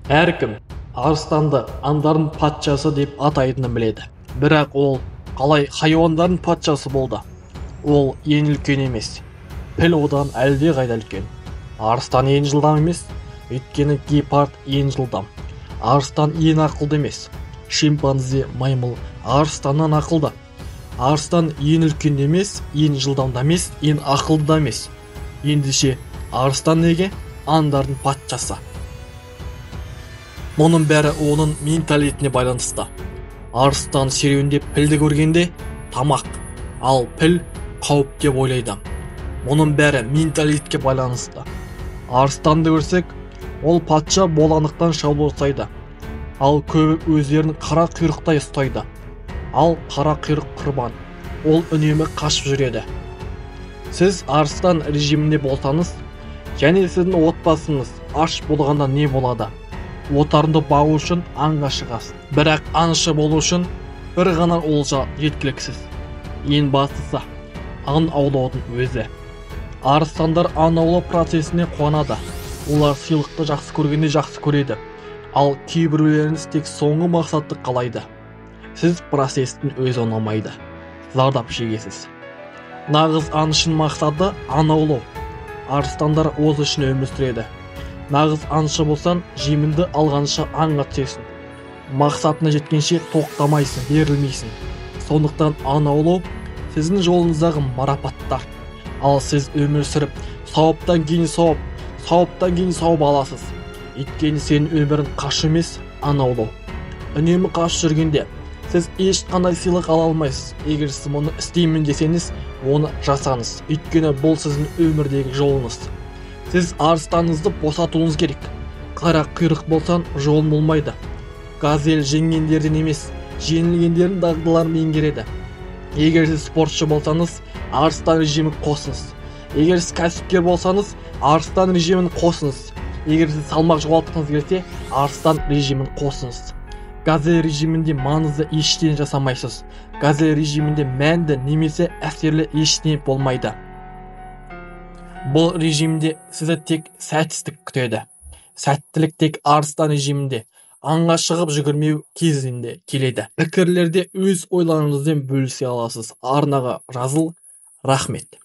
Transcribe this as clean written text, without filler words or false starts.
Әркім арыстанды аңдардың патшасы деп атайтынын біледі. Бірақ ол қалай хайуандардың патшасы болды? Ол ең үлкен емес. Піл одан әлде қайда үлкен. Арыстан ең жылдам емес, өйткені гепард ең жылдам. Арыстан ең ақылды емес. Шимпанзе, маймыл арыстаннан ақылды. Арыстан ең үлкен емес, ең жылдам да емес, ең ақылды да емес. Ендеше арыстан неге аңдардың патшасы? Мұның бәрі оның менталитетіне байланысты. Арыстан серуендеп пілді көргенде тамақ, ал піл қауіп деп ойлайды. Мұның бәрі менталитетке байланысты. Арыстанды көрсек, ол патша болғандықтан шабуыл жасайды. Ал көбі өздерін қара құйрықтай ұстайды. Ал қара құйрық құрбан, ол үнемі қашып жүреді. Сіз арыстан режимінде болсаңыз, және сіздің отбасыңыз аш болғанда не болады? Отарыңды бағу үшін аңға шығасың. Бірақ аңшы болу үшін бір ғана олжа жеткіліксіз. Ең бастысы аң аулаудың өзі. Арыстандар аң аулау процесіне қуанады. Олар сыйлықты жақсы көргенде жақсы көреді. Ал кейбіреулеріңіз тек соңғы мақсатты қалайды. Сіз процестің өзі ұнамайды. Зардап шегесіз. Нағыз аңшының мақсаты аң аулау. Арыстандар осы үшін өмір сүреді. Нағыз аңшы болсаң, жемінді алғанша аңға түсесің. Мақсатына жеткенше тоқтамайсың, берілмейсің. Сондықтан аң аулау сіздің жолыңыздағы марапаттар. Ал сіз өмір сүріп, сауаптан кейін сауап, сауаптан кейін сауап аласыз. Өйткені сенің өмірің қашу емес, аң аулау. Үнемі қашып жүргенде сіз ешқандай сыйлық ала алмайсыз. Егер сіз мұны істеймін десеңіз, оны жасаңыз. Өйткені бұл сіздің өмірдегі жолыңыз. Сіз арыстаныңызды босатуыңыз керек. Қара құйрық болсаң, жолың болмайды. Газель жеңгендерден емес, жеңілгендердің дағдыларын меңгереді. Егер сіз спортшы болсаңыз, арыстан режимін қосыңыз. Егер сіз кәсіпкер болсаңыз, арыстан режимін қосыңыз. Егер сіз салмақ жоғалтқыңыз келсе, арыстан режимін қосыңыз. Газель режимінде маңызды ештеңе жасамайсыз. Газель режимінде мәнді немесе әсерлі ештеңе болмайды. Бұл режимде сізді тек сәтсіздік күтеді. Сәттілік тек арыстан режимінде, аңға шығып жүгірмеу кезінде келеді. Пікірлерде өз ойларыңызбен бөлісе аласыз. Арнаға жазыл. Рахмет.